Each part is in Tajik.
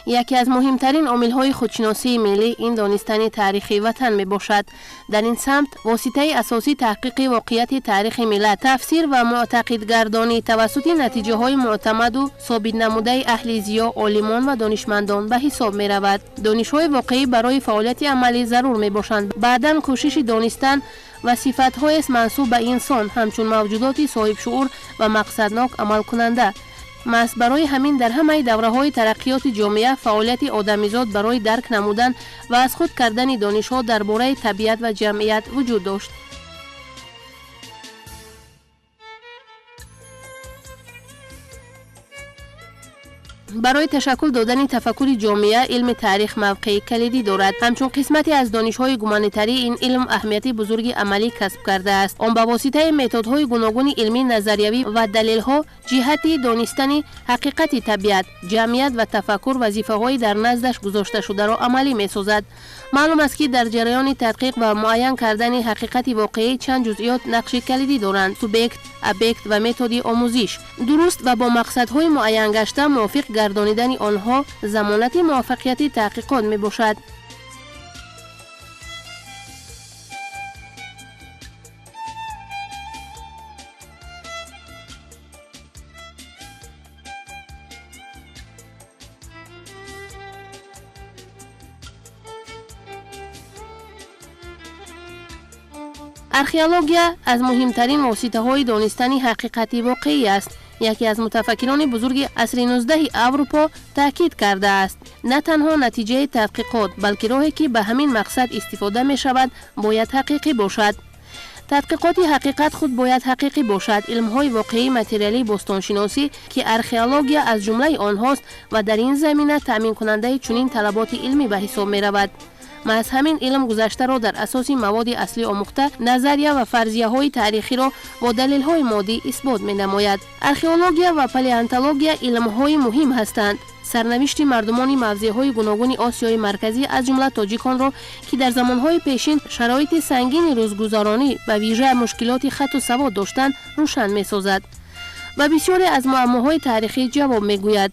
Яке аз муҳимтарин омилҳои худшиносии миллӣ ин донистани таърихи ватан мебошад. Дар ин самт воситаи асосӣ таҳқиқи воқеияти таърихи миллат, тафсир ва муътақидгардонӣ тавассути натиҷаҳои муътамаду собитнамудаи аҳли зиё, олимон ва донишмандон ба ҳисоб меравад. Донишҳои воқеӣ барои фаъолияти амалӣ зарур мебошанд. Баъдан кӯшиши донистан ва сифатҳоест, мансуб ба инсон ҳамчун мавҷудоти соҳибшуур ва мақсаднок амалкунанда. Маҳз барои ҳамин дар ҳамаи давраҳои тараққиёти ҷомеа фаъолияти одамизод барои дарк намудан ва аз худ кардани донишҳо дар бораи табиат ва ҷамъият вуҷуд дошт. Барои ташаккул додани тафаккури ҷомеа илми таърих мавқеи калидӣ дорад. Ҳамчун қисмате аз донишҳои гуманитарӣ ин илм аҳамияти бузурги амалӣ касб кардааст. Он ба воситаи методҳои гуногуни илмӣ, назариявӣ ва далелҳо ҷиҳати донистани ҳақиқати табиат, ҷамъият ва тафаккур вазифаҳои дар наздаш гузошташударо амалӣ месозад. Маълум аст, ки дар ҷараёни тадқиқ ва муайян кардани ҳақиқати воқеӣ чанд ҷузъиёт нақши калидӣ доранд: субъект, объект ва методи омӯзиш. Дуруст ва бо мақсадҳои муайянгашта мувофиқ гардонидани онҳо замонати муваффақияти таҳқиқот мебошад. Археология аз муҳимтарин воситаҳои донистани ҳақиқати воқеӣ аст. Яке аз мутафаккирони бузурги асри 19 Аврупо таъкид кардааст: на танҳо натиҷаи тадқиқот, балки роҳе, ки ба ҳамин мақсад истифода мешавад, бояд ҳақиқӣ бошад. Тадқиқоти ҳақиқат худ бояд ҳақиқӣ бошад. Илмҳои воқеии материалии бостоншиносӣ, ки археология аз ҷумлаи онҳост ва дар ин замина таъминкунандаи чунин талаботи илмӣ ба ҳисоб меравад. Маҳз ҳамин илм гузаштаро дар асоси маводи аслӣ омӯхта, назария ва фарзияҳои таърихиро бо далелҳои моддӣ исбот менамояд. Археология ва палеонтология илмҳои муҳим ҳастанд. Сарнавишти мардумони мавзеъҳои гуногуни Осиёи Марказӣ, аз ҷумла тоҷиконро, ки дар замонҳои пешин шароити сангини рӯзгузаронӣ, ба вижа мушкилоти хатту савод доштанд, рӯшан месозад ва бисёре аз муаммоҳои таърихӣ ҷавоб мегӯяд.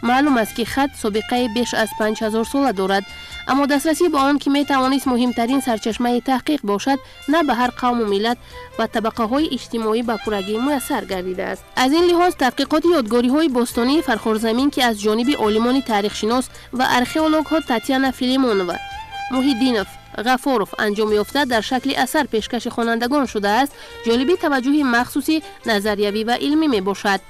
Маълум аст, ки хат собиқаи беш аз 5000 сола дорад, аммо дастрасӣ ба он, ки метавонист муҳимтарин сарчашмаи таҳқиқ бошад, на ба ҳар қавму миллат ва табақаҳои иҷтимоӣ ба пуррагӣ муяссар гардидааст. Аз ин лиҳоз тадқиқоти ёдгориҳои бостонии Фархорзамин, ки аз ҷониби олимони таърихшинос ва археологҳо Татьяна Филимонова, Муҳиддинов, Ғафоров анҷом ёфта, дар шакли асар пешкаши хонандагон шудааст, ҷолиби таваҷҷӯҳи махсуси назариявӣ ва илмӣ мебошад.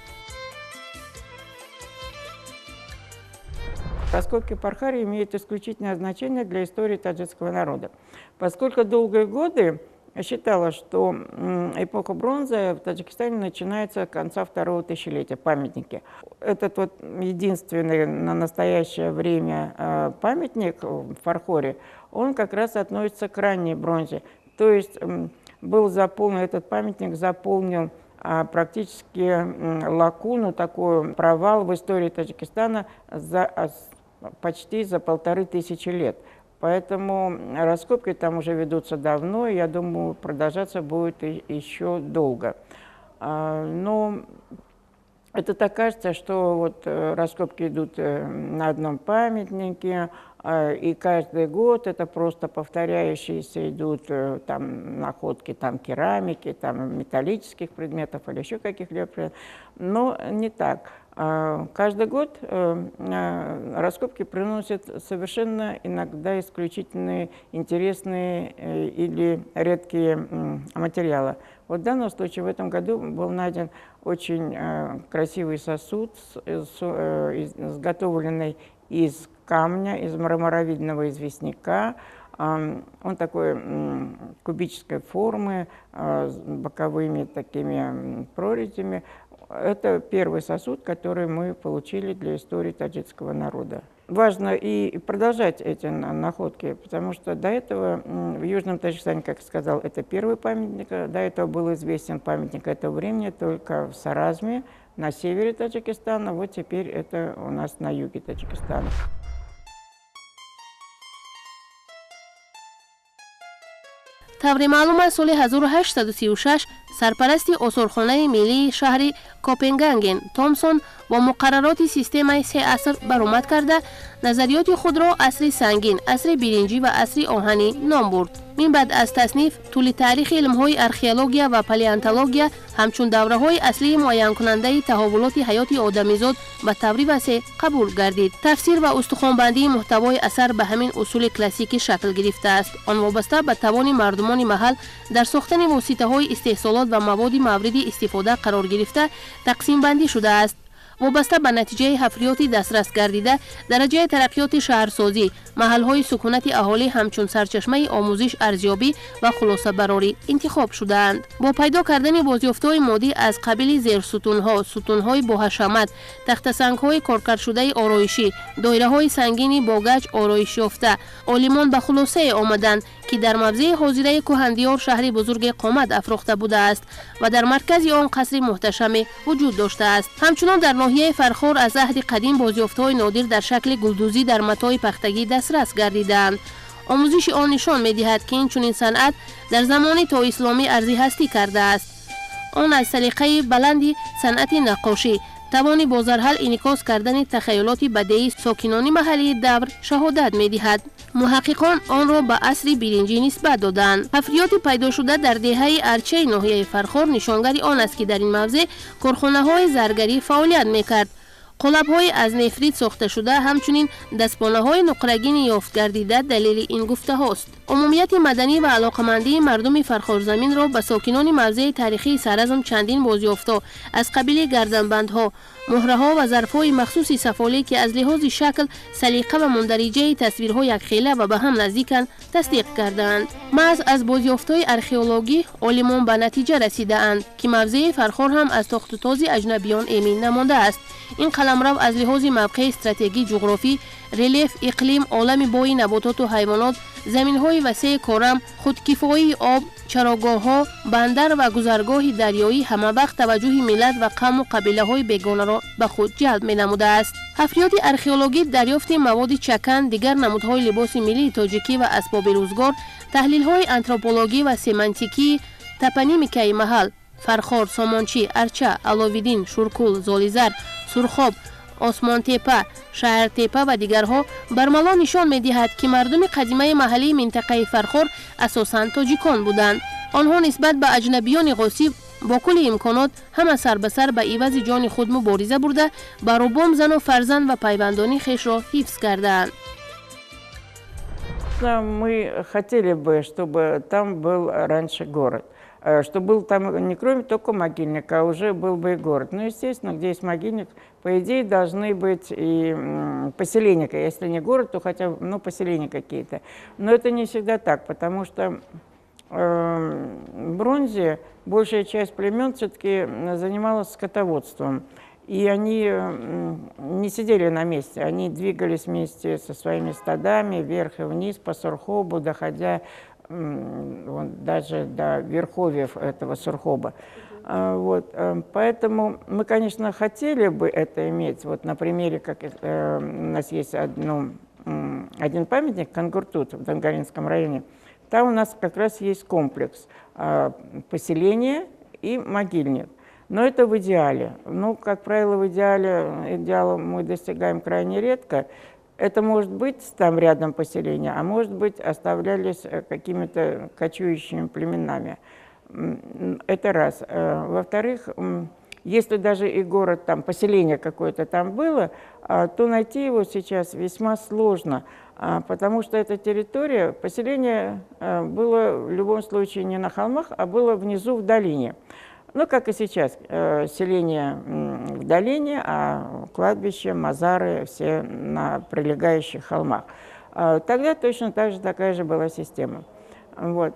Раскопки Фархора имеют исключительное значение для истории таджикского народа, поскольку долгие годы считалось, что эпоха бронзы в Таджикистане начинается с конца второго тысячелетия, памятники. Этот вот единственный на настоящее время памятник в Фархоре, он как раз относится к ранней бронзе. То есть был заполнен, этот памятник заполнил практически лакуну, такой провал в истории Таджикистана почти за 1500 лет. Поэтому раскопки там уже ведутся давно, и, я думаю, продолжаться будет еще долго. Но это так кажется, что вот раскопки идут на одном памятнике, и каждый год это просто повторяющиеся идут там находки там керамики, там металлических предметов или еще каких-либо предметов. Но не так. Каждый год раскопки приносят совершенно иногда исключительные, интересные или редкие материалы. Вот в данном случае в этом году был найден очень красивый сосуд, изготовленный из камня, из мраморовидного известняка. Он такой кубической формы, с боковыми такими прорезями. Это первый сосуд, который мы получили для истории таджикского народа. Важно и продолжать эти находки, потому что до этого в Южном Таджикистане, как я сказал, это первый памятник. До этого был известен памятник этого времени только в Саразме, на севере Таджикистана. Вот теперь это у нас на юге Таджикистана. Тавре маълум аст, соли 1836 сарпарасти осорхонаи миллии шаҳри Копенгаген Томсон бо муқаррароти системаи се аср баромад карда, Назариёти худро асри сангин, асри биринҷӣ ва асри оҳанӣ ном бурд. Мин баъд аз тасниф, тӯли таърихи илмҳои археология ва палеонтология ҳамчун давраҳои аслии муайянкунандаи таҳаввулоти ҳаёти одамизод ба таври васеъ қабул гардид. Тафсир ва устухонбандии муҳтавои асар ба ҳамин усули классикӣ шакл гирифтааст. Он вобаста ба тавони мардумони маҳал дар сохтани воситаҳои истеҳсолот ва маводи мавриди истифода қарор гирифта тақсимбандӣ шудааст. Вобаста ба натиҷаи ҳафриёти дастрас гардида, дараҷаи тараққиёти шаҳрсозӣ, маҳалҳои сукунати аҳолӣ ҳамчун сарчашмаи омӯзиш, арзёбӣ ва хулосабарорӣ интихоб шудаанд. Бо пайдо кардани бозёфтҳои моддӣ аз қабили зерсутунҳо, сутунҳои боҳашамат, тахтасангҳои коркардшудаи ороишӣ, доираҳои сангини бо гач ороишёфта, олимон ба хулосае омаданд, ки дар мавзеи ҳозираи Кӯҳандиёр шаҳри бузурге қомат афрохта будааст ва дар маркази он қасри муҳташаме вуҷуд доштааст. Ҳамчунон дар ноҳияи Фархор аз аҳди қадим бозёфтҳои нодир дар шакли гулдӯзӣ дар матои пахтагӣ дастрас гардидаанд. Омӯзиши он нишон медиҳад, ки ин чунин санъат дар замони тоисломӣ арзи ҳастӣ кардааст. Он аз салиқаи баланди санъати наққошӣ, тавони бозарҳал инъикос кардани тахайюлоти бадеии сокинони маҳаллии давр шаҳодат медиҳад. Муҳаққиқон онро ба асри биринҷӣ нисбат додаанд. Ҳафриёти пайдошуда дар деҳаи Арчаи ноҳияи Фархор нишонгари он аст, ки дар ин мавзеъ корхонаҳои заргарӣ фаъолият мекард. Қолабҳои аз нефрит сохташуда, ҳамчунин дастпонаҳои нуқрагини ёфтгардида далели ин гуфтаҳост. Умумияти маданӣ ва алоқамандии мардуми Фархорзаминро ба сокинони мавзеи таърихии Саразм чандин бозёфтҳо аз қабили гарданбандҳо, муҳраҳо ва зарфҳои махсуси сафолӣ, ки аз лиҳози шакл, салиқа ва мундариҷаи тасвирҳо якхела ва ба ҳам наздиканд, тасдиқ кардаанд. Маҳз аз бозёфтҳои археологӣ олимон ба натиҷа расидаанд, ки мавзеи Фархор ҳам аз тохтутози аҷнабиён эмин намондааст. Ин қаламрав аз лиҳози мавқеи стратегӣ, ҷуғрофӣ, релеф, иқлим, олами бои набототу ҳайвонот, заминҳои васеи корам, худкифоии об, чарогоҳҳо, бандар ва гузаргоҳи дарёӣ ҳамавақт таваҷҷӯҳи миллат ва қавму қабилаҳои бегонаро ба худ ҷалб менамудааст. Ҳафриёти археологӣ, дарёфти маводи чакан, дигар намудҳои либоси миллии тоҷикӣ ва асбоби рӯзгор, таҳлилҳои антропологӣ ва семантикии топонимикаи маҳал Фархор, Сомончӣ, Арча, Аловиддин, Шуркул, Золизар, Сурхоб, Осмонтепа, Шаҳртепа ва дигарҳо бармало нишон медиҳад, ки мардуми қадимаи маҳаллии минтақаи Фархор асосан тоҷикон буданд. Онҳо нисбат ба аҷнабиёни ғосиб бо кулли имконот ҳама сар ба сар ба ивази ҷони худ мубориза бурда, баробом зану фарзанд ва пайвандони хешро ҳифз кардаанд. Мы хотели бы, чтобы там был раньше город, что был там не кроме только могильника, а уже был бы и город. Ну, естественно, где есть могильник, по идее, должны быть и поселения. Если не город, то хотя бы, ну, поселения какие-то. Но это не всегда так, потому что в бронзе большая часть племен все-таки занималась скотоводством. И они не сидели на месте, они двигались вместе со своими стадами вверх и вниз по Сурхобу, доходя даже до верховьев этого Сурхоба. Вот. Поэтому мы, конечно, хотели бы это иметь. Вот на примере, как у нас есть один памятник, Кангуртут в Дангаринском районе, там у нас как раз есть комплекс поселения и могильник. Но это в идеале. Ну, как правило, в идеале, идеала мы достигаем крайне редко. Это может быть там рядом поселение, а может быть оставлялись какими-то кочующими племенами. Это раз. Во-вторых, если даже и город, там, поселение какое-то там было, то найти его сейчас весьма сложно, потому что эта территория, поселение было в любом случае не на холмах, а было внизу в долине. Ну, как и сейчас, селение в долине, а кладбище, мазары все на прилегающих холмах. Тогда точно так же такая же была система. Вот.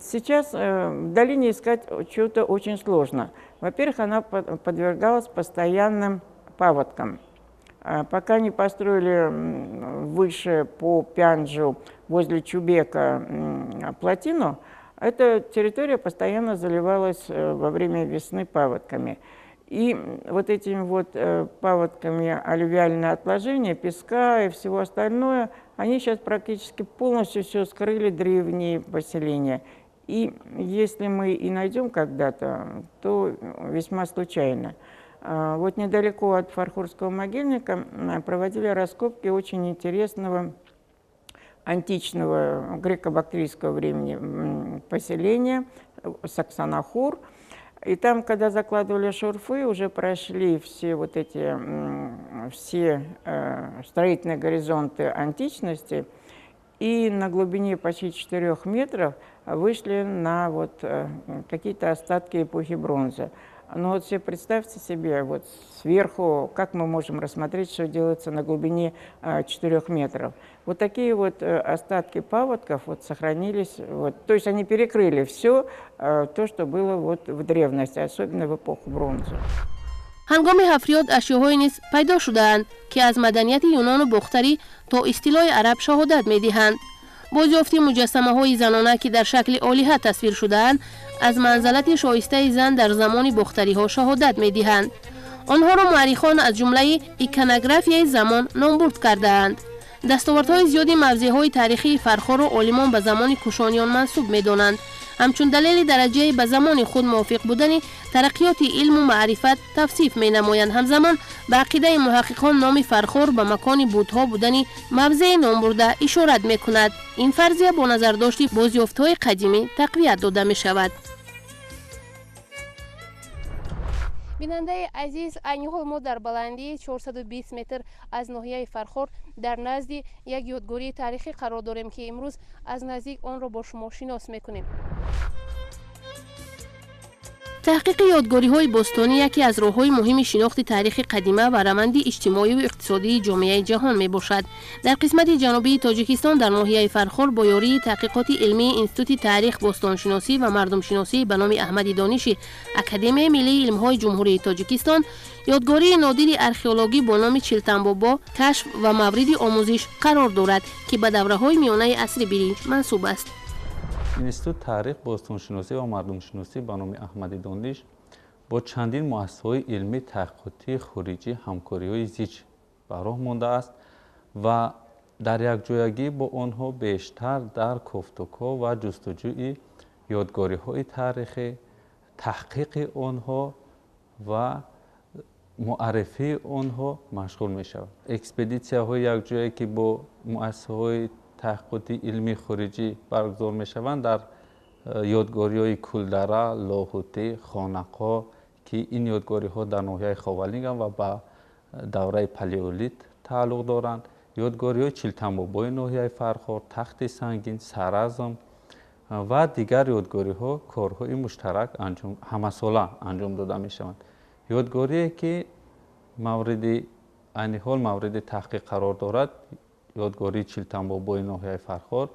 Сейчас в долине искать чего-то очень сложно. Во-первых, она подвергалась постоянным паводкам. Пока не построили выше по Пянджу возле Чубека плотину, эта территория постоянно заливалась во время весны паводками. И вот этими вот паводками аллювиальные отложения, песка и всего остальное, они сейчас практически полностью все скрыли древние поселения. И если мы и найдем когда-то, то весьма случайно. Вот недалеко от Фархорского могильника проводили раскопки очень интересного античного греко-бактрийского времени поселения Саксанахур. И там, когда закладывали шурфы, уже прошли все вот эти все строительные горизонты античности, и на глубине почти 4 метров вышли на вот какие-то остатки эпохи бронзы. Но вот все представьте себе, вот сверху, как мы можем рассмотреть, что делается на глубине 4 метров. Вот такие вот остатки паводков вот сохранились, вот, то есть они перекрыли все то, что было вот в древности, особенно в эпоху бронзы. Ҳангоми ҳафриёт ашёҳое низ пайдо шудаанд, ки аз маданияти юнону бохтарӣ то истилои араб шаҳодат медиҳанд. Бозёфти муҷассамаҳои занона, ки дар шакли олиҳа тасвир шудаанд, аз манзалати шоистаи зан дар замони бохтариҳо шаҳодат медиҳанд. Онҳоро муаррихон аз ҷумлаи иконографияи замон номбурд кардаанд. Дастовардҳои зиёди мавзеъҳои таърихии Фархорро олимон ба замони кушониён мансуб медонанд. Ҳамчун далели дараҷаи ба замони худ мувофиқ будани тараққиёти илму маърифат тавсиф менамоянд. Ҳамзамон ба ақидаи муҳаққиқон номи Фархор ба макони бутҳо будани мавзеи номбурда ишорат мекунад. Ин фарзия бо назардошти бозёфтҳои қадимӣ тақвият дода мешавад. Бинандаи азиз, айни ҳол мо дар баландии 420 метр аз ноҳияи Фархор дар назди як ёдгории таърихӣ қарор дорем, ки имрӯз аз наздик онро бо шумо шинос мекунем. Таҳқиқи ёдгориҳои бостонӣ яке аз роҳҳои муҳими шинохти таърихи қадима ва раванди иҷтимоию иқтисодии ҷомеаи ҷаҳон мебошад. Дар қисмати ҷанубии Тоҷикистон дар ноҳияи Фархор бо ёрии таҳқиқоти илмии Институти таърих, бостоншиносӣ ва мардумшиносӣ ба номи Аҳмади Дониши Академияи миллии илмҳои Ҷумҳурии Тоҷикистон ёдгории нодири археологӣ бо номи Чилтанбобо кашф ва мавриди омӯзиш қарор дорад, ки ба давраҳои миёнаи асри биринҷ мансуб аст. Институт таърих, бостоншиносӣ ва мардумшиносӣ ба номи Аҳмади Дониш бо чандин муассисаҳои илмӣ таҳқиқотии хориҷӣ ҳамкориҳои зич ба роҳ мондааст ва дар якҷоягӣ бо онҳо бештар дар кофтуков ва ҷустуҷӯи ёдгориҳои таърихӣ, таҳқиқи онҳо ва муаррифии онҳо машғул мешавад. Экспедитсияҳои якҷоя, ки бо муассисаҳои таҳқиқоти илмии хориҷӣ баргузор мешаванд, дар ёдгориҳои Кулдара, Лоҳутӣ, Хонақо, ки ин ёдгориҳо дар ноҳияи Ховалинганд ва ба давраи палеолит тааллуқ доранд, ёдгориҳои Чилтанбобои ноҳияи Фархор, Тахти Сангин, Саразм ва дигар ёдгориҳо корҳои муштарак ҳамасола анҷом дода мешаванд. Ёдгорие, ки айни ҳол мавриди таҳқиқ қарор дорад, ёдгории Чилтанбобои ноҳияи Фархор,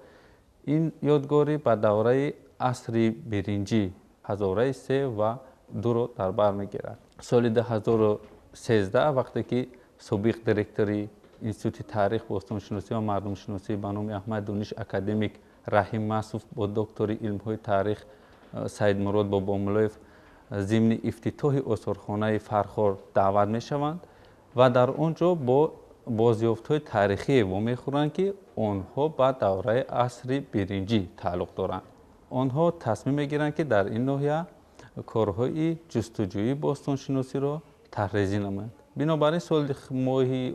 ин ёдгорӣ ба давраи асри биринҷӣ ҳазораи 3 ва 2-ро дар бар мегирад. Соли 2013 вақте ки собиқ директори Институти таърих, бостоншиносӣ ва мардумшиносӣ ба номи Аҳмад Дониш академик Раҳим Масуф бо доктори илмҳои таърих Саидмурод Бобомуллоев зимни ифтитоҳи осорхонаи Фархор даъват мешаванд ва дар он ҷо бо бозёфтҳои таърихие вомехӯранд, ки онҳо ба давраи асри биринҷӣ тааллуқ доранд. Онҳо тасмим мегиранд, ки дар ин ноҳия корҳои ҷустуҷӯии бостоншиносиро тарҳрезӣ намоянд. Бинобар ин соли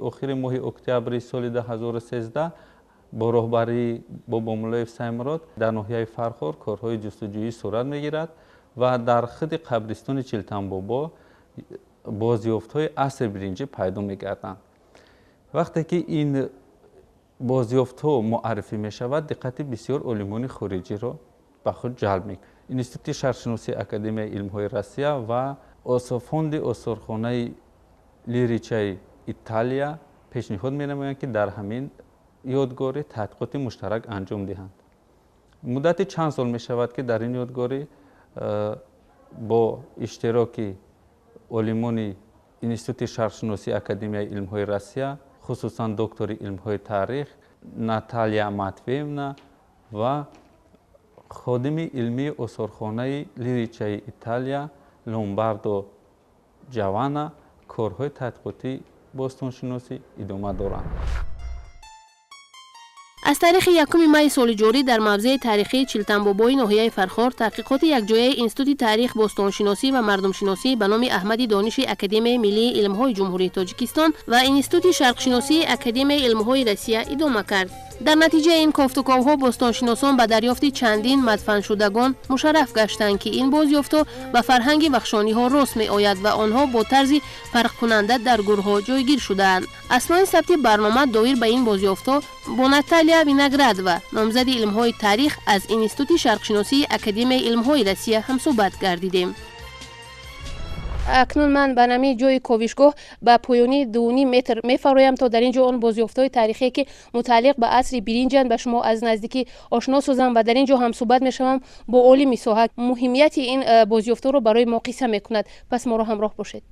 охири моҳи октябри соли 2013 бо роҳбарии Бобомуллоев Саймурод дар ноҳияи Фархор корҳои ҷустуҷӯӣ сурат мегирад ва дар худи қабристони Чилтанбобо бозёфтҳои асри биринҷӣ пайдо мегарданд. Вақте ки ин бозёфтҳо муаррифӣ мешавад, диққати бисёр олимони хориҷиро ба худ ҷалб мекунад. Институти шаҳршиносии Академияи илмҳои Россия ва фонди осорхонаи Лиричаи Италия пешниҳод менамоянд, ки дар ҳамин ёдгорӣ таҳқиқоти муштарак анҷом диҳанд. Муддати чанд сол мешавад, ки дар ин ёдгорӣ бо иштироки олимони Институти шаҳршиносии Академияи илмҳои Россия, хусусан доктори илмҳои таърих Наталия Матвеевна ва ходими илмии осорхонаи Лиричаи Италия Ломбардо Ҷавана корҳои таҳқиқотии бостоншиносӣ идома доранд. Аз таърихи 1 майи соли ҷорӣ дар мавзеи таърихии Чилтанбобои ноҳияи Фархор таҳқиқоти якҷояи Институти таърих, бостоншиносӣ ва мардумшиносӣ ба номи Аҳмади Дониши Академияи миллии илмҳои Ҷумҳурии Тоҷикистон ва Институти шарқшиносии Академияи илмҳои Россия идома кард. Дар натиҷаи ин кофтуковҳо бостоншиносон ба дарёфти чандин мадфаншудагон мушарраф гаштанд, ки ин бозёфтҳо ба фарҳанги вахшониҳо рост меояд ва онҳо бо тарзи фарқкунанда дар гурҳо ҷойгир шудаанд. Аснои сабти барнома доир ба ин бозёфтҳо бо Наталия Виноградова, номзади илмҳои таърих аз Институти шарқшиносии Академияи илмҳои Россия ҳамсӯҳбат гардидем. Акнун ман ба нами ҷои ковишгоҳ ба поёни 2,5 метр мефароям, то дар ин ҷо он бозёфтҳои таърихие, ки мутааллиқ ба асри биринҷанд, ба шумо аз наздикӣ ошно созам ва дар ин ҷо ҳамсӯҳбат мешавам бо олими соҳа. Муҳимияти ин бозёфтҳоро барои мо қисса мекунад. Пас моро ҳамроҳ бошед.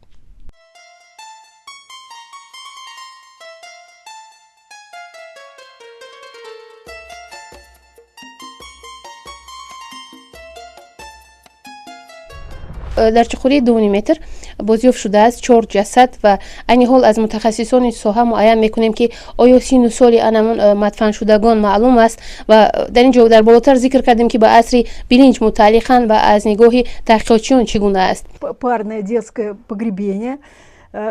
Дар чуқурии 2,5 метр бозёфт шудааст чор ҷасад ва айни ҳол аз мутахассисони соҳа муайян мекунем, ки оё сину соли анамон мадфаншудагон маълум аст. Ва дар ин ҷо дар болотар зикр кардем, ки ба асри биринҷ мутааллиқанд ва аз нигоҳи таҳқиқотчиён чӣ гуна аст. Парное детское погребение.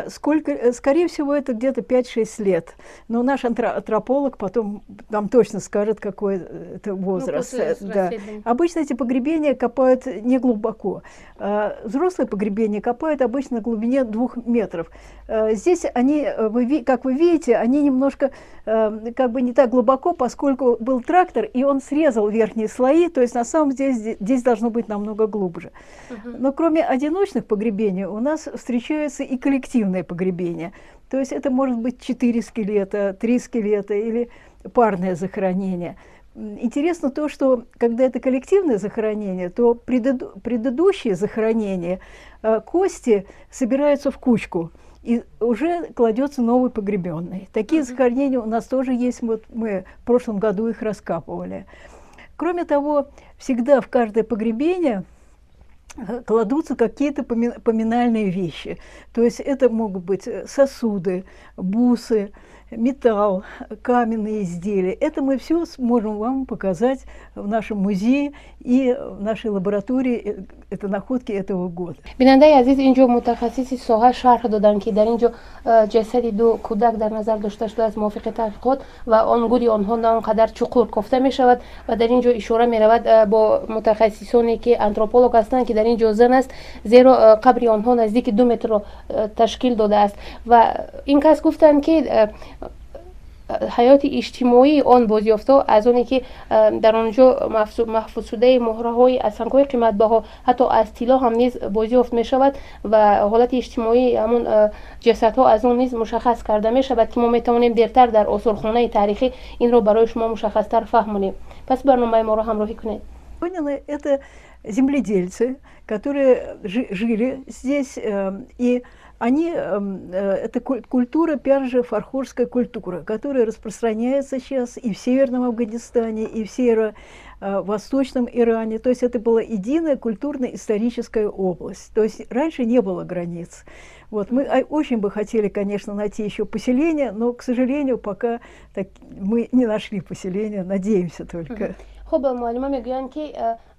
Сколько, скорее всего, это где-то 5-6 лет. Но наш антрополог потом нам точно скажет, какой это возраст. Ну, да. Обычно эти погребения копают не глубоко. Взрослые погребения копают обычно на глубине 2 метров. Здесь они, как вы видите, они немножко как бы не так глубоко, поскольку был трактор, и он срезал верхние слои, то есть на самом деле здесь должно быть намного глубже. Но кроме одиночных погребений у нас встречаются и коллективные погребения. То есть это может быть 4 скелета, 3 скелета или парное захоронение. Интересно то, что когда это коллективное захоронение, то предыдущие захоронения кости собираются в кучку, и уже кладется новый погребенный. Такие захоронения у нас тоже есть, вот мы в прошлом году их раскапывали. Кроме того, всегда в каждое погребение кладутся какие-то поминальные вещи. То есть это могут быть сосуды, бусы, металл, каменные изделия. Это мы все сможем вам показать в нашем музее и в нашей лаборатории. Это находки этого года. Бинандаи азиз, инҷо мутахассиси соҳа шарҳ доданд, ки дар инҷо ҷасади ду кӯдак дар назар дошта шудааст мувофиқи таҳқиқот ва он гури онҳо на он қадар чуқур кофта мешавад ва дар инҷо ишора меравад бо мутахассисоне, ки антрополог ҳастанд, ки дар ин ҷо зан аст, зеро қабри онҳо наздики 2 метрро ташкил додааст. Ва ин кас гуфтанд, ки ҳаёти иҷтимоии он бозёфтҳо аз оне ки дар он ҷо маҳфузшудаи муҳраҳои аз сангҳои қиматбаҳо, ҳатто аз тилло ҳам низ бозёфт мешавад ва ҳолати иҷтимоии ҳамон ҷасадҳо аз он низ мушаххас карда мешавад, ки мо метавонем дертар дар осорхонаи таърихӣ инро барои шумо мушаххастар фаҳмонем. Пас барномаи моро ҳамроҳӣ кунед. Это земледельцы, которые жили здесь, и они, это культура, опять же, фархорская культура, которая распространяется сейчас и в Северном Афганистане, и в северо-восточном Иране. То есть это была единая культурно-историческая область. То есть раньше не было границ. Вот, мы очень бы хотели, конечно, найти еще поселение, но, к сожалению, пока так, мы не нашли поселение, надеемся только. Хуб, муаллима мегӯянд, ки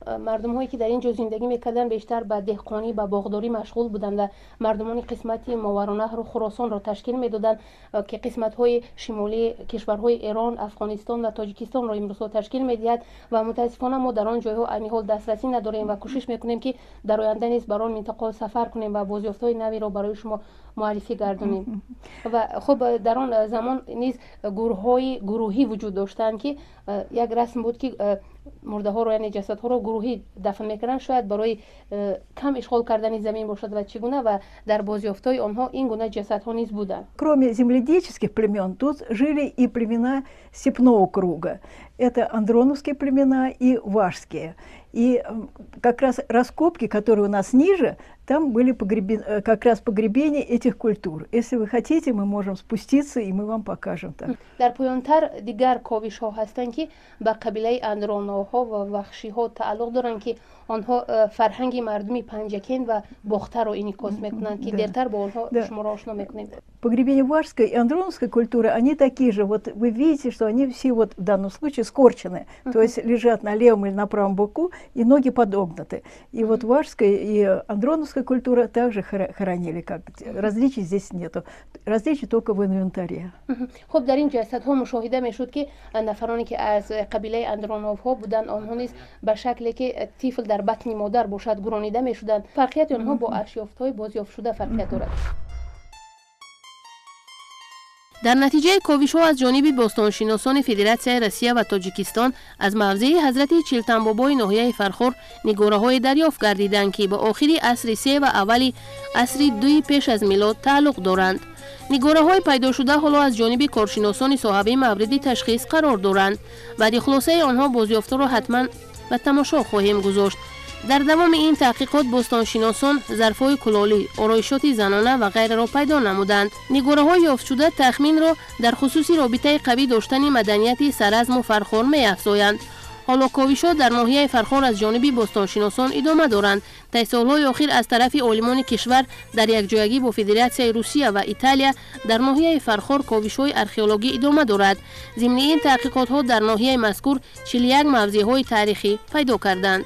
мардумҳое, ки дар ин ҷо зиндагӣ мекарданд, бештар ба деҳқонӣ, ба боғдорӣ машғул буданд ва мардумони қисмати Моваронаҳру Хуросонро ташкил медоданд, ки қисматҳои шимолии кишварҳои Эрон, Афғонистон ва Тоҷикистонро имрӯзҳо ташкил медиҳад. Ва мутаассифона мо дар он ҷойҳо айни ҳол дастрасӣ надорем ва кӯшиш мекунем, ки дар оянда низ бар он минтақаҳо сафар кунем ва бозёфтҳои навиро барои шумо муаррифӣ гардонем. Ва хуб, дар он замон низ гурӯҳҳои гурӯҳӣ вуҷуд доштанд, ки як расм буд, ки мурдаҳоро, яъне ҷасадҳоро гурӯҳӣ дафн мекарданд, шояд барои кам ишғол кардани замин бошад ва чӣ гуна, ва дар бозёфтҳои онҳо ин гуна ҷасадҳо низ буданд. Кроме земледельческих племен, тут жили и племена степного круга. Это андроновские племена и вашские. И как раз раскопки, которые у нас ниже, там были как раз погребения этих культур. Если вы хотите, мы можем спуститься, и мы вам покажем там. Дар поёнтар дигар ковишҳо ҳастанд, ки ба қабилаи андроноҳо ва вахшиҳо тааллуқ доранд, ки Онҳо фарҳанги мардуми Панҷакент ва Бохтарро инъикос мекунанд, ки дертар бо онҳо шуморо ошно мекунем. Погребения вашской и андроновской культуры, они такие же. Вот вы видите, что они все вот в данном случае скорчены, то есть лежат на левом или на правом боку, и ноги подогнуты. И вот вашская и андроновская культура также хоронили, как различий здесь нету. Различий только в инвентаре. Хуб, дар ин ҷасадҳо мушоҳида мешуд, ки нафароне, ки аз қабилаи андроновҳо буданд, онҳо низ ба шакле, ки тифл дар батни модар бошад, гуронида мешуданд. Фарқияти онҳо бо ашёфтҳои бозёфтшуда фарқият дорад. Дар натиҷаи ковишҳо аз ҷониби бостоншиносони Федератсияи Россия ва Тоҷикистон аз мавзеи ҳазрати Чилтанбобои ноҳияи Фархор нигораҳое дарёфт гардиданд, ки ба охири асри се ва аввали асри дуи пеш аз милод тааллуқ доранд. Нигораҳои пайдошуда ҳоло аз ҷониби коршиносони соҳавӣ мавриди ташхис қарор доранд. Баъди хулосаи онҳо бозёфтҳоро ҳатман ба тамошо хоҳем гузошт. Дар давоми ин таҳқиқот бостоншиносон зарфҳои кулолӣ, ороишоти занона ва ғайраро пайдо намуданд. Нигораҳои ёфтшуда тахминро дар хусуси робитаи қавӣ доштани маданияти Саразму Фархор меафзоянд. Ҳоло ковишҳо дар ноҳияи Фархор аз ҷониби бостоншиносон идома доранд. Тай солҳои охир аз тарафи олимони кишвар дар якҷоягӣ бо Федератсияи Русия ва Италия дар ноҳияи Фархор ковишҳои археологӣ идома дорад. Зимни ин таҳқиқотҳо дар ноҳияи мазкур 41 мавзеъҳои таърихӣ пайдо карданд.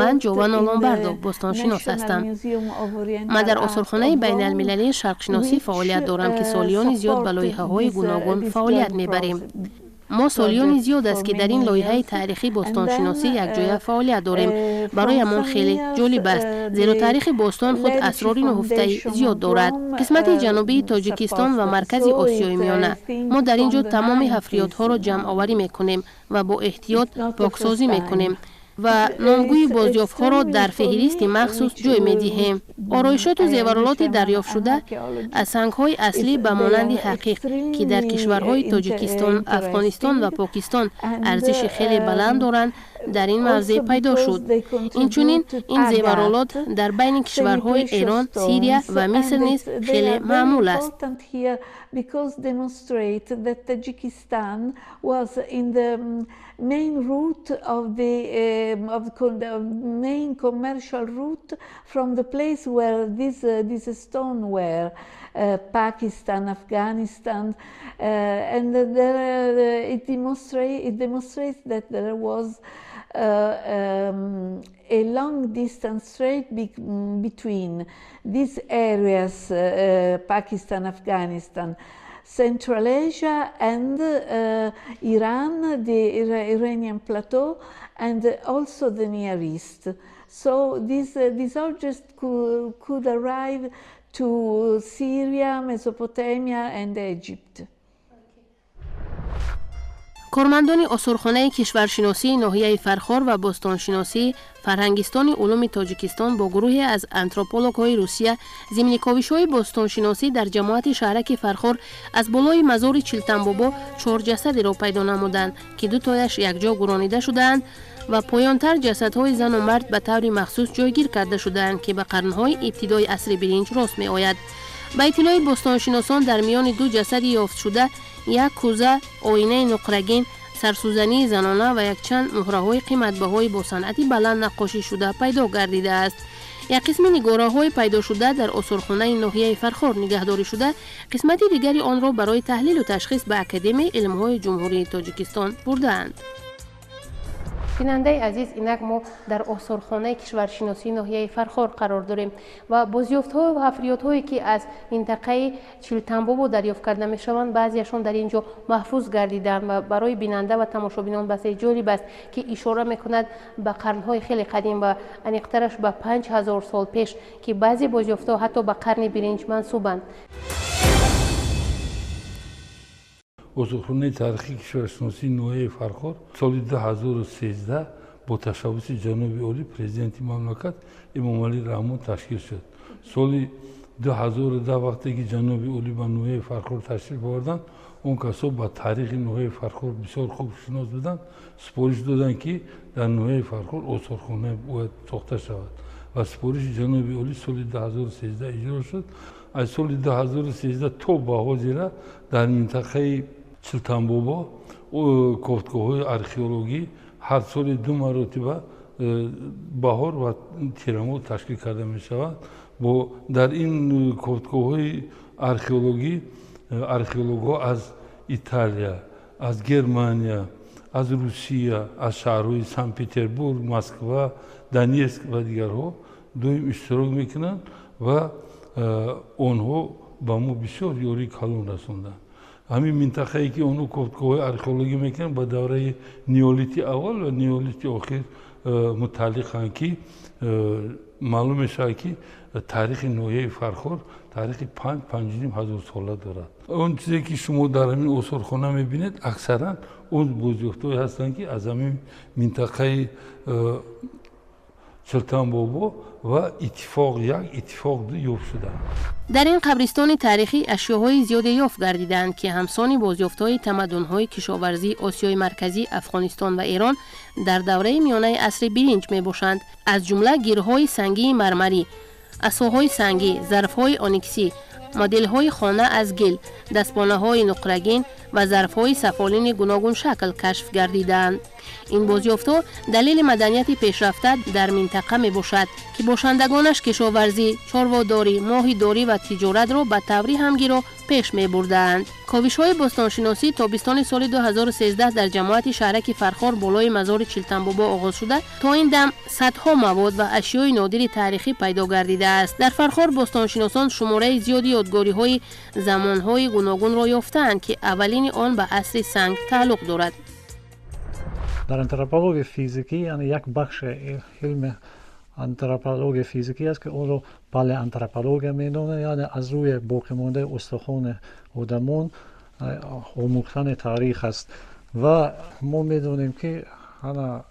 Ман Ҷован Олонбардов, бостоншинос ҳастам. Ман дар осорхонаи байналмилалии шарқшиносӣ фаъолият дорам, ки солиёни зиёд ба лоиҳаҳои гуногун фаъолият мебарем. Мо солиёни зиёд аст, ки дар ин лоиҳаи таърихӣ бостоншиносӣ якҷоя фаъолият дорем. Бароямон хеле ҷолиб аст, зеро таърихи бостон худ асрори нуҳуфтаи зиёд дорад. Қисмати ҷанубии Тоҷикистон ва маркази Осиёи Миёна. Мо дар ин ҷо тамоми ҳафриётҳоро ҷамъоварӣ мекунем ва бо эҳтиёт поксозӣ мекунем ва номгӯи бозёфтҳоро дар феҳристи махсус ҷой медиҳем. Ороишоту зеваролоти дарёфтшуда аз сангҳои аслӣ ба монанди ҳақиқ, ки дар кишварҳои Тоҷикистон, Афғонистон ва Покистон арзиши хеле баланд доранд, дар ин мавзеъ пайдо шуд. Инчунин ин зеваролот дар байни кишварҳои Эрон, Сирия ва Миср низ хеле маъмул аст. Main route of the main commercial route from the place where this stone were, Pakistan, Afghanistan, and there, it demonstrates that there was a long distance trade between these areas, Pakistan, Afghanistan, Central Asia and Iran, the Iranian plateau, and also the Near East. So these objects could arrive to Syria, Mesopotamia and Egypt. Кормандони осорхонаи кишваршиносии ноҳияи Фархор ва бостоншиносии Фарҳангистони улуми Тоҷикистон бо гурӯҳе аз антропологҳои Русия зимни ковишҳои бостоншиносӣ дар ҷамоати шаҳраки Фархор аз болои мазори Чилтанбобо чор ҷасадеро пайдо намуданд, ки дутояш якҷо гуронида шудаанд ва поёнтар ҷасадҳои зану мард ба таври махсус ҷойгир карда шудаанд, ки ба қарнҳои ибтидои асри биринҷ рост меояд. Ба иттилои бостоншиносон дар миёни ду ҷасади ёфтшуда як кӯза, оинаи нуқрагин, сарсӯзании занона ва якчанд муҳраҳои қиматбаҳои бо санъати баланд наққошӣ шуда пайдо гардидааст. Як қисми нигораҳои пайдошуда дар осорхонаи ноҳияи Фархор нигаҳдорӣ шуда, қисмати дигари онро барои таҳлилу ташхис ба Академияи илмҳои Ҷумҳурии Тоҷикистон бурдаанд. Бинандаи азиз, инак мо дар осорхонаи кишваршиносии ноҳияи Фархор қарор дорем ва бозёфтҳо ва ҳафриётҳое, ки аз минтақаи Чилтанбобо дарёфт карда мешаванд, баъзеашон дар ин ҷо маҳфуз гардидаанд ва барои бинанда ва тамошобинон басе ҷолиб аст, ки ишора мекунад ба қарнҳои хеле қадим ва аниқтараш ба 5000 сол пеш, ки баъзе бозёфтҳо ҳатто ба қарни биринҷ мансубанд. Осорхонаи таърихии кишваршиносии ноҳияи Фархор соли 2013 бо ташаббуси ҷаноби олӣ президенти мамлакат Эмомалӣ Раҳмон ташкил шуд. Соли 2010 вақте ки ҷаноби олӣ ба ноҳияи Фархор ташриф оварданд, он касо ба таърихи ноҳияи Фархор бисёр хуб шинос буданд, супориш доданд, ки дар ноҳияи Фархор осорхона бояд сохта шавад ва супориши ҷаноби олӣ соли 2013 иҷро шуд. Аз соли 2013 то ба ҳозира дар минтақаи Чилтанбобо кофтгоҳҳои археологӣ ҳар соли ду маротиба баҳор ва тирамоҳ ташкил карда мешавад. Дар ин кофтгоҳҳои археологӣ археологҳо аз Италия, аз Германия, аз Русия, аз шаҳрҳои Санкт Петербург, Москва, Донецк ва дигарҳо доим иштирок мекунанд ва онҳо ба мо бисёр ёрии калон расонданд. Ҳамин минтақае ки онҳо кофтгоҳҳои археологӣ мекунанд, ба давраи неолити аввал ва неолити охир мутааллиқанд, ки маълум мешавад, ки таърихи ноҳияи Фархор таърихи 5-5,5 ҳазор сола дорад. Он чизе ки шумо дар ҳамин осорхона мебинед, аксаран он бозёфтҳое ҳастанд, ки аз ҳамин минтақаи Чилтанбобо ва Иттифоқ як, Иттифоқ ду ёфт шуданд. Дар ин қабристони таърихӣ ашёҳои зиёде ёфт гардиданд, ки ҳамсони бозёфтҳои тамаддунҳои кишоварзии Осиёи Марказӣ, Афғонистон ва Эрон дар давраи миёнаи асри биринҷ мебошанд. Аз ҷумла гирҳои сангии мармарӣ, асоҳои сангӣ, зарфҳои ониксӣ, моделҳои хона аз гил, дастпонаҳои нуқрагин ва зарфҳои сафолини гуногуншакл кашф гардидаанд. Ин бозёфтҳо далели маданияти пешрафта дар минтақа мебошад, ки бошандагонаш кишоварзӣ, чорводорӣ, моҳидорӣ ва тиҷоратро ба таври ҳамгиро пеш мебурдаанд. Ковишҳои бостоншиносӣ тобистони соли 2013 дар ҷамоати шаҳраки Фархор болои мазори Чилтанбобо оғоз шуда, то ин дам садҳо мавод ва ашёи нодири таърихӣ пайдо гардидааст. Дар Фархор бостоншиносон шумораи зиёди ёдгориҳои замонҳои гуногунро ёфтаанд, ки аввалини он ба асри санг тааллуқ дорад. Дар антропологияи физикӣ, яъне як бахши илми антропологияи физикӣ аст, ки онро палеантропология меноманд, яъне аз рӯи боқимондаи устухони одамон омӯхтани таърих аст. Ва мо медонем, ки ҳана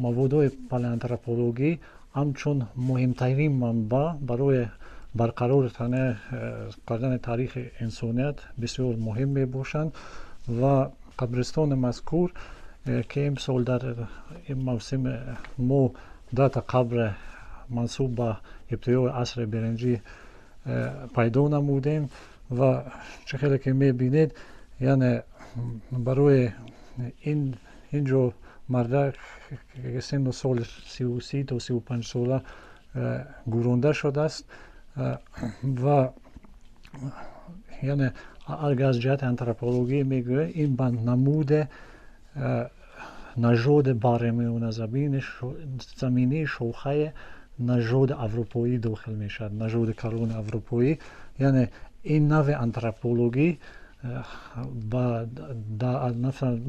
маводҳои палеантропологӣ ҳамчун муҳимтарин манбаъ барои барқарор кардани таърихи инсоният бисёр муҳим мебошанд. Ва қабристони мазкур, ки имсол дар ин мавсим мо дата қабр мансуб ба ибтидои асри биринҷӣ пайдо намудем ва чӣ хеле ки мебинед, яъне барои инҷо мардак синну соли 33 то 35 сола гӯронда шудааст. Ва яъне агар аз ҷиҳати антропологӣ мегӯем, ин ба намуде нажоди бармиёназаминии шохаи нажоди аврупоӣ дохил мешавад, нажоди калони аврупоӣ. Яъне ин навъи антропологӣ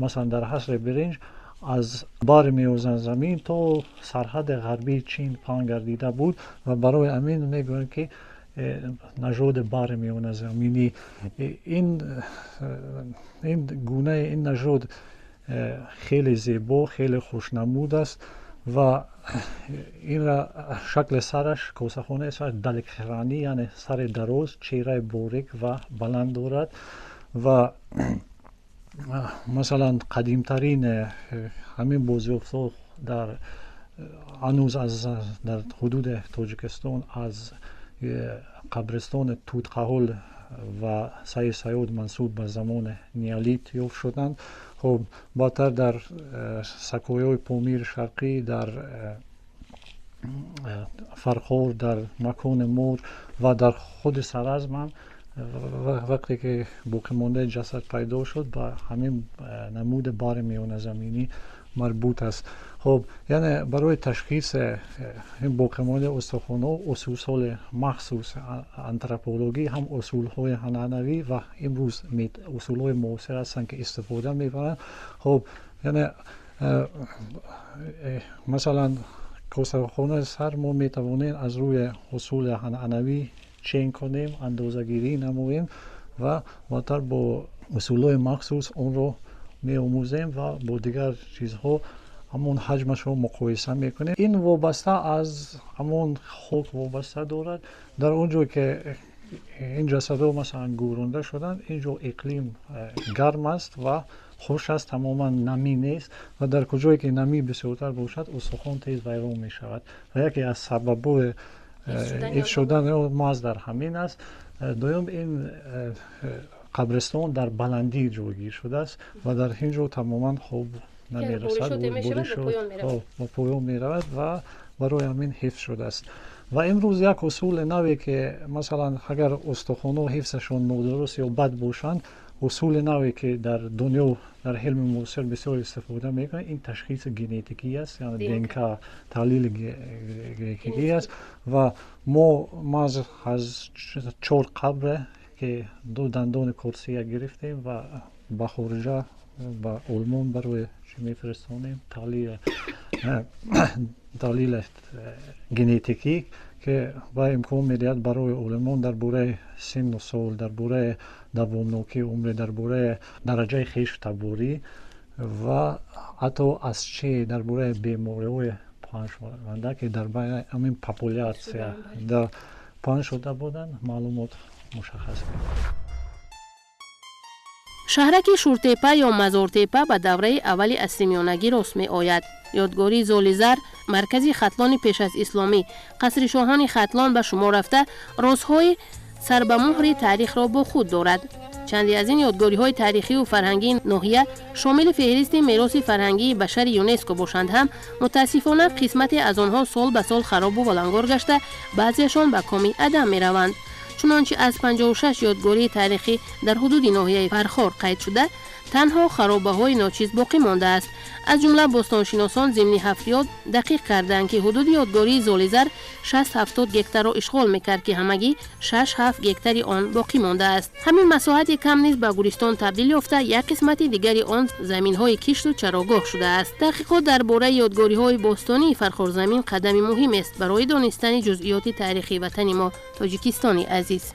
масалан дар ҳасри биринҷ аз бари миёназамин то сарҳади ғарбии Чин паҳн гардида буд ва барои ҳамин мегӯянд, ки нажоди бари миёназаминӣ. Ин гунаи ин нажод хеле зебо, хеле хушнамуд аст ва инра шакли сараш, косахонаи сараш даликхранӣ, яъне сари дароз, чеҳраи борик ва баланд дорад. Ва масалан қадимтарин ҳамин бозёфтҳо дар ҳанӯз аз дар ҳудуди Тоҷикистон аз қабристони Тутқаҳул ва Саи Саёд мансуб ба замони неолит ёфт шуданд. Хуб, баъдтар дар сакояҳои Помири Шарқӣ, дар Фархор, дар макони Мор ва дар худи Саразм ҳам вақте ки боқимондаи ҷасад пайдо шуд, ба ҳамин намуди бари миёназаминӣ марбут аст. Хуб, яъне барои ташхиси ин боқимондаи устухонҳо усулҳои махсус антропологӣ, ҳам усулҳои анъанавӣ ва имрӯз усулҳои муосир ҳастанд, ки истифода мебаранд. Хуб, яъне масалан косахонаи сар мо метавонем аз рӯи усули анъанавӣ чен кунем, андозагирӣ намоем ва баъдтар бо усулҳои махсус онро меомӯзем ва бо дигар чизҳо ҳамон ҳаҷмашро муқоиса мекунем. Ин вобаста аз ҳамон хок вобаста дорад. Дар он ҷое ки ин ҷасадҳо масалан гӯронда шуданд, ин ҷо иқлим гарм аст ва хуш аст, тамоман намӣ нест ва дар куҷое ки намӣ бисёртар бошад, устухон тез вайрон мешавад ва яке аз сабабҳои ҳифз шудани маҳз дар ҳамин аст. Дуюм, ин Қабристон дар баландӣ ҷойгир шудааст ва дар ин ҷо тамоман хоб намерасад, ба поён меравад ва барои ҳамин ҳифз шудааст. Ва имрӯз як усули наве, ки масалан агар устухонҳо ҳифзашон нодуруст ё бад бошанд, усули наве, ки дар дунё дар илми муосир бисёр истифода мекунад, ин ташхиси генетикӣ аст, яъне ДНК таҳлили генетикӣ аст. Ва мо маз аз чор қабре, ки ду дандони курсия гирифтем ва ба хориҷа, ба Олмон барои чӣ мефиристонем, таҳлили генетикӣ, ки ва имкон медиҳад барои олимон дар бораи синну сол, дар бораи давомнокии умре, дар бораи дараҷаи хешу таборӣ ва ҳатто аз чӣ дар бораи бемориҳои паҳншаванда, ки дар байни ҳамин популятсия паҳн шуда буданд, маълумот мушаххас мекунад. Шаҳраки Шуртепа ё Мазортепа ба давраи аввали асри миёнагӣ рост меояд. Ёдгории Золизар маркази Хатлони пеш аз исломӣ, қасри шоҳони Хатлон ба шумор рафта, розҳои сарбамуҳри таърихро бо худ дорад. Чанде аз ин ёдгориҳои таърихию фарҳангии ноҳия шомили феҳристи мероси фарҳангии башари ЮНЕСКО бошанд ҳам, мутаассифона, қисмате аз онҳо сол ба сол харобу валангор гашта, баъзеашон ба коми адам мераванд. Чунончи аз 56 ёдгории таърихӣ дар ҳудуди ноҳияи Фархор қайд шуда, танҳо харобаҳои ночиз боқӣ мондааст. Аз ҷумла бостоншиносон зимни ҳафриёт дақиқ карданд, ки ҳудуди ёдгории Золизар 60-70 гектарро ишғол мекард, ки ҳамагӣ 6-7 гектари он боқӣ мондааст. Ҳамин масоҳати кам низ ба гулистон табдил ёфта, як қисмати дигари он заминҳои кишту чарогоҳ шудааст. Таҳқиқот дар бораи ёдгориҳои бостонии Фархорзамин қадами муҳимест барои донистани ҷузъиёти таърихи ватани мо, Тоҷикистони азиз.